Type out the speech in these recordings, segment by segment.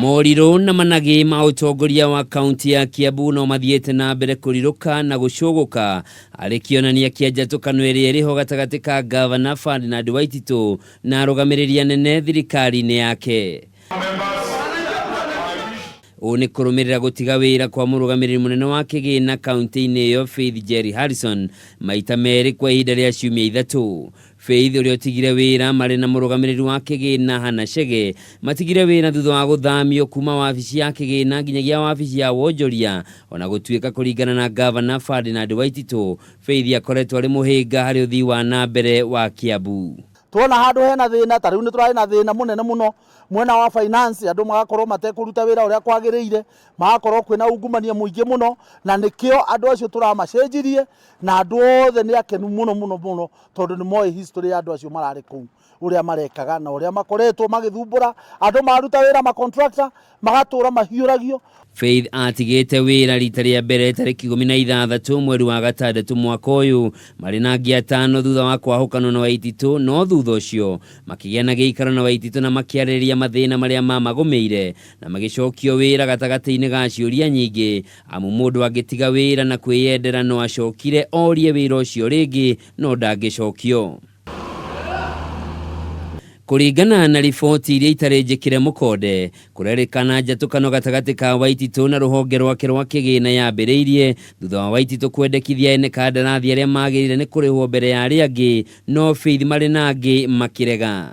Morirũ na managĩ ma ũtongoria wa kaunti ya Kiambu no mathiĩte na mbere kũrirũka na gũcũgũka arĩ kĩonania kĩa njatũkano ĩrĩa ĩrĩ ho gatagatĩ ka Ngavana Ferdinand Waititũ na arũgamĩrĩri anene thirikari-inĩ yake. Ũũ nĩ kũrũmĩrĩra gũtiga wĩra kwa mũrũgamĩrĩri mũnene wa kĩgĩna kaunti-inĩ ĩyo Faith Jerry Harrison maita merĩ kwa ihinda rĩa ciumia ithatũ. Faith ũrĩa ũtigire wĩra marĩ na mũrũgamĩrĩri wa kĩgĩna Hannah Chege matigire wĩra thutha wa gũthamio kuma wabici ya kĩgĩna nginyagia wabici ya wonjoria ona gũtuĩka kũringana na Ngavana Ferdinand Waititũ, Faith akoretwo arĩ mũhĩnga harĩ ũthii wa na mbere wa Kiambu. Tuona handũ hena thĩna, ta rĩu nĩ tũrarĩ na thĩna mũnene mũno mwena wa finance, andũ magakorwo matekũruta wĩra ũrĩa kwagĩrĩire, magakorwo kwĩna ungumania mũingĩ mũno, na nĩkĩo andũ acio tũramacenjirie, na andũ othe nĩ akenu mũno mũno mũno, tondũ nĩ moĩ history ya andũ acio mararĩ kũu, ũrĩa marekaga na ũrĩa makoretwo magĩthumbũra andũ maruta wĩra ma contractor magatũra mahiũragio. Faith atigĩte wĩra rita rĩa mbere tarĩki 16 mweri wa gatandatũ mwaka ũyũ marĩ na angĩ atano thutha wa kwahũkanwo na Waititũ, no thutha ũcio makĩgĩa na gĩikaro na Waititũ na makĩarĩrĩria mathĩna marĩa mamagũmĩire na magĩcokio wĩra gatagatĩ-inĩ ga ciũria nyingĩ amu mũndũ angĩtiga wĩra na kwĩyendera no acokire orie wĩra ũcio rĩngĩ no ndangĩcokio. Kũringana na riboti iria itarĩ njĩkĩre mũkonde, kũrerĩkana njatũkano gatagatĩ ka Waititũ na rũhonge rwake rwa kĩgĩna yambĩrĩirie thutha wa Waititũ kwendekithia ene kandarathi arĩa magĩrĩire nĩ kũrĩhwo mbere ya arĩa angĩ, no Faith marĩ na angĩ makĩrega.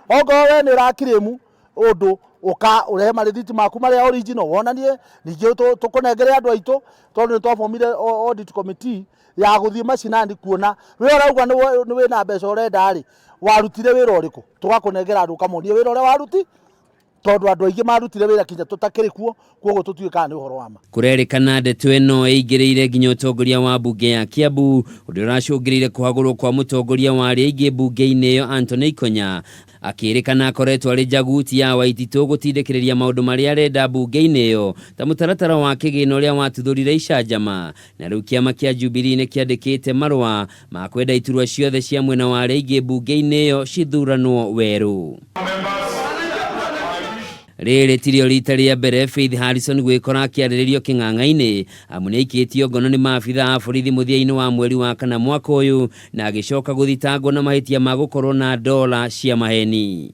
Okorwo we nĩ ũrakirĩmu ũndũ ũka ũrehe marĩthiti maku marĩa original wonanie, ningĩ tũkũnengere andũ aitũ tondũ nĩ twabomire audit committee ya gũthiĩ macinani kuona we ũrauga nĩ wĩna mbeca ũrenda rĩ, warutire wĩra ũrĩkũ, tũgakũnengera andũ ũkamonia wĩra ũrĩa waruti, tondũ andũ aingĩ marutire wĩra kinya tũtakĩrĩ kuo, koguo tũtiũĩ kana nĩ ũhoro wa ma. Kũrerĩkana ndeto ĩno ĩingĩrĩire nginya ũtongoria wa mbunge ya Kiambu, ũndũ ũracũngĩrĩire kũhagũrwo kwa mũtongoria wa arĩa aingĩ mbunge-inĩ ĩyo Anthony Ikonya, akĩrĩkana akoretwo arĩ njaguti ya Waititũ gũtindĩkĩrĩria maũndũ marĩa arenda mbunge-inĩ ĩyo ta mũtaratara wa kĩgĩna ũrĩa watuthũrire icanjama. Na rĩu kĩama kĩa Jubilee nĩ kĩandĩkĩte marũa ma kwenda iturwa ciothe cia mwena wa arĩa aingĩ mbunge-inĩ ĩyo cithuranwo werũ. Rĩrĩ tirĩo rita rĩa mbere Faith Harrison gwĩkora akĩarĩrĩrio kĩng'ang'a-inĩ amu nĩ aikĩtio ngono nĩ maabitha a borithi mũthia-inĩ wa mweri wa kana mwaka ũyũ na agĩcoka gũthitangwo na mahĩtia ma gũkorwo na dola cia maheni.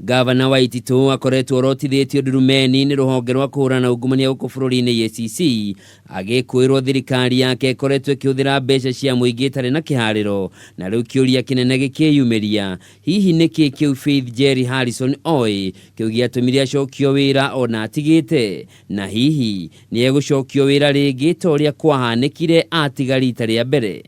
Ngavana Waititũ akoretwo orotithĩtio ndurumeni nĩ rũhonge rwa kũhũrana na ungumania gũkũ bũrũri-inĩ EACC agĩkũĩrwo thirikari yake ĩkoretwo ĩkĩhũthĩra mbeca cia mũingĩ ĩtarĩ na kĩharĩro na rĩu kĩũria kĩnene gĩkĩyumĩria hihi nĩkĩ kĩu Faith Jerry Harrison oĩ kĩu gĩatũmire acokio wĩra ona atigĩte na hihi nĩ egũcokio wĩra rĩngĩ ta ũrĩa kwahanĩkire atiga rita rĩa mbere.